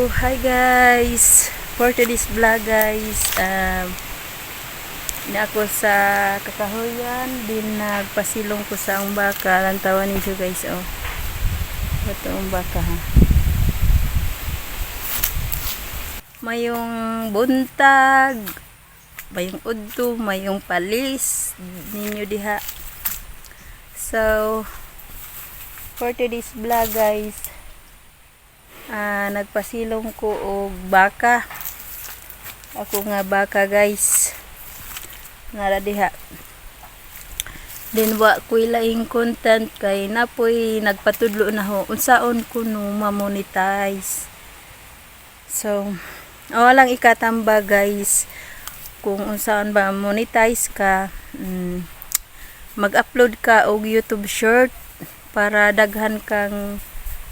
Hi guys! For today's vlog, guys, na ako sa kakahuyan din, nagpasilong ko sa ang baka. Lantawan ninyo, guys, oh. Ito ang baka, ha. Mayong buntag, mayong udto, mayong palis ninyo diha. So, for today's vlog, guys, nagpasilong ko og baka. Ako nga baka, guys. Nara diha. Then wa ko'y laing content kay napoy nagpatudlo na ho unsaon kuno ma-monetize. So, walang ikatamba, guys, kung unsaon ba monetize ka, mag-upload ka og YouTube Short para daghan kang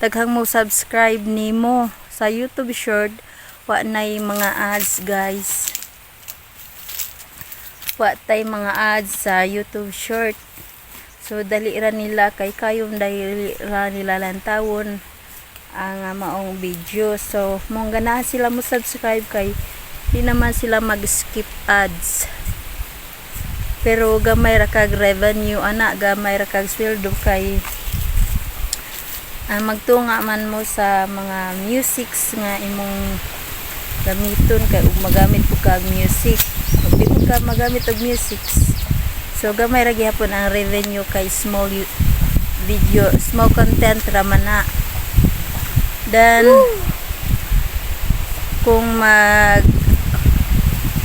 daghang mo subscribe nimo. Sa YouTube Short, wa nay mga ads, guys. Wa tay mga ads sa YouTube Short, so dali ra nila kay kayong dali ra nila lantawon ang maong video. So mong ganahan sila mo subscribe kay di naman sila mag-skip ads, pero gamay ra kag revenue ana, gamay ra kag sweldo kay magtunga man mo sa mga musics nga imong gamiton, kay ug magamit po kag music, ug di mo ka magamit og musics, so gamay ra gihapon ang revenue kay small video, small content ra man na. Then kung mag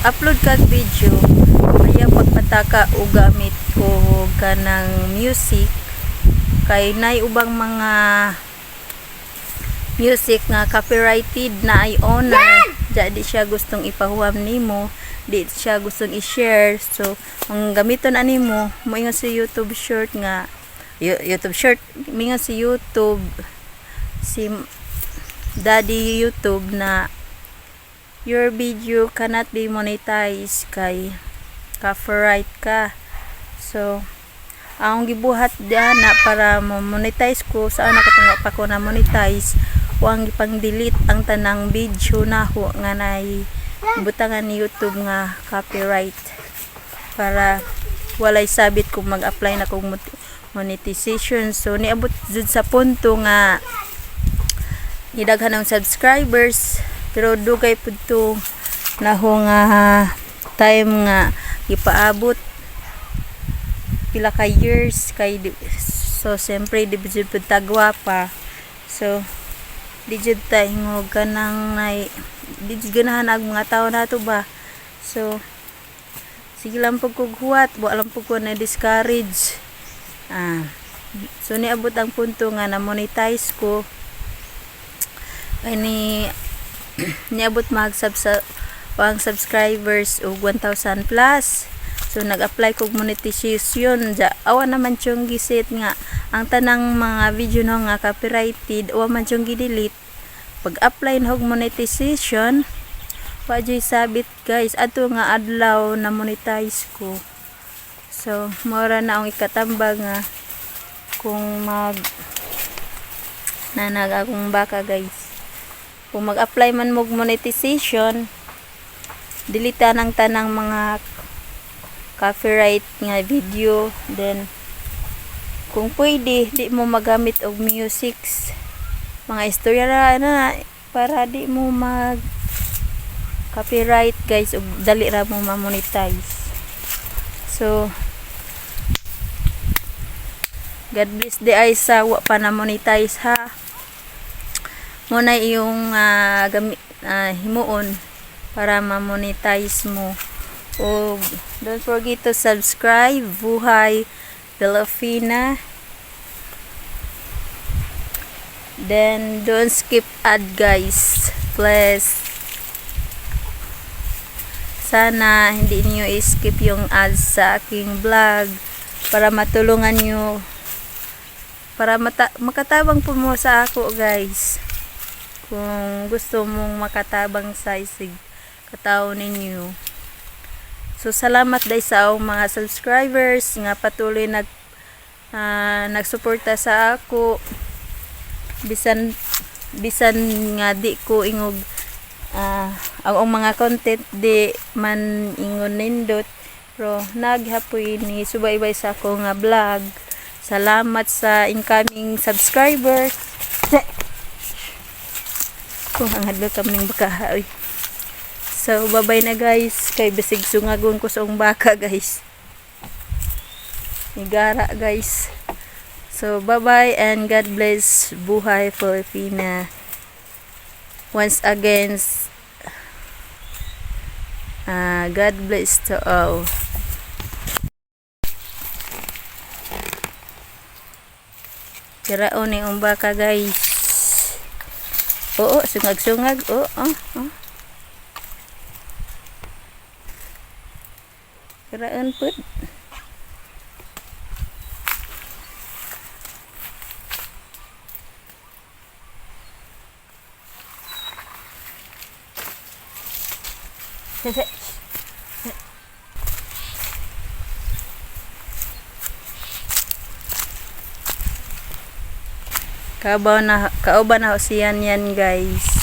upload kag video, ayaw pagpataka o gamit og kanang music kay nay ubang mga music nga copyrighted na ay owner ja, di siya gustong ipahuwam nimo, di siya gustong i-share. So ang gamiton ani mo, moingon si YouTube Short nga YouTube Short, mingon si YouTube, si Daddy YouTube na your video cannot be monetized kay copyright ka. So ang gibuhat diana para mo-monetize ko sa ana katong wa pa ko na monetize, wang gipang delete ang tanang video naho nga nay butangan ni YouTube nga copyright para walay sabit kung mag-apply na kong monetization. So niabot jud sa punto nga nidaghan ang subscribers, pero dugay pud to naho nga time nga gipaabot, pila ka years kay so siyempre di jud pud tagwa pa. So di jud ta ingog kanang nay di jud ganahan ang mga tao nato ba. So sige lang pud kog huwat, wa lang pud ko na discourage. So niabot ang punto nga na monetize ko ay ni niabot mag sub ang subscribers og 1,000 plus. So nag-apply kog monetization ja, awa naman tiyong giset nga ang tanang mga video no nga copyrighted, awa man tiyong gi-delete. Pag apply na og monetization, wa juy sabit, guys. Adto nga adlaw na monetize ko. So mora na ang ikatambag nga kung mag nanag akong baka, guys, kung mag-apply man mo og monetization, delete ang tanang mga copyright nga video. Then kung pwede, di mo magamit og musics, mga istorya ra na para di mo mag copyright, guys, ug dali ra mo ma-monetize. So God bless diay sa wa pa na monetize, ha. Mo na iyong himuon para ma-monetize mo. O don't forget to subscribe, Buhay Pilipina. Then don't skip ad, guys, please. Sana hindi niyo i-skip yung ads sa aking vlog para matulungan niyo, para makatabang po mo sa ako, guys. Kung gusto mong makatabang sa isig katao ninyo. So salamat dai sa akong mga subscribers nga patuloy nagsuporta sa ako bisan Bisan nga di ko ingog ang mga content di man ingon nindot, pero naghapoy ni subaybay sa ako nga vlog. Salamat sa incoming subscribers. Kung ang hadlok kami ng baka, oy. So, bye-bye na, guys. Kay bisig sungagon ko sa baka, guys. Nigara, guys. So, bye-bye and God bless. Buhay Filipina. Once again, God bless to all. Kiraon ni ang baka, guys. Oo, sungag-sungag. Oo. Kiraon pud. Sese. Kabaw na, kauban na siyan yan, guys.